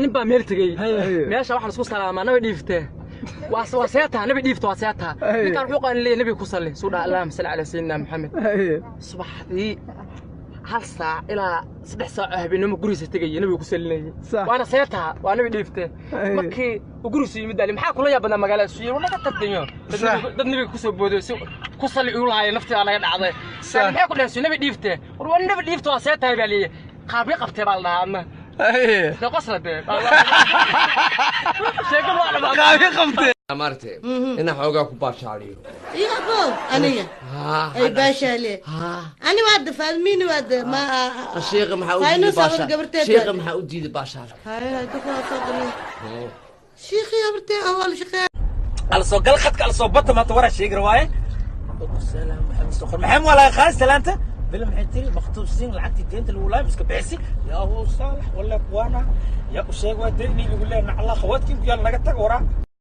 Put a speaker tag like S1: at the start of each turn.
S1: Nin baa meel tegey, meesha waxaa laisku salaamaa nabi dhiiftee, waa seetaa nabi dhiifta, waa seetaa. Ninkaan wuxuu qaan leeyahay nabiga ku salli suu dhaha, allahuma salli calaa sayidina Maxamed. Subaxdii 1 saac ilaa 3 saac oo habeenimo gurigiisa tegaya, nabiga ku sallinayay, waana seetaa, waa nabi dhiiftee. Markii uu gurigiisa yimid ali, maxaa kula yaab badnaa magaalada suuye? Naga tagtayo dad nabiga kusoo booday si ku salli igu lahaaya, naftii naga dhacday. Maxay ku dhaheen? Nabi dhiiftee, war waa nabi dhiifta, waa seetahay baa leeyahay. Qaabyo qabtee baa la dhahaa adna dee, qosla dee, sheekadu waa dhamaatay.
S2: Qaabyo qabtee.
S3: Maaragtay inaan xoogaa ku baashaaliyo.
S4: Iyo abo aniga ay baashaale, ani waa da faadmiini waa da ma.
S3: Shiiqa maxaa u
S4: Faynus
S3: diiday baashaal?
S4: Awad gabarteed.
S3: Shiiqa maxaa u diiday baashaal?
S4: Hay hay, dadka waa soo galay, shiikhii habartee awal shaqee.
S5: Ala soo gal khadka, ala soo bata, maanta waraa sheegi rawaaye. Salaam maxamed soo qor, maxay walaa qaas salaanta bil, maxay tiri maktub siin lacagtii deynta lagu laayay iska bixisi. Yaa hu saalax wala kuwana yaa u sheeg waa deyni lagu leeyahay, nacla khawaadkii ku yaal naga tag waraa.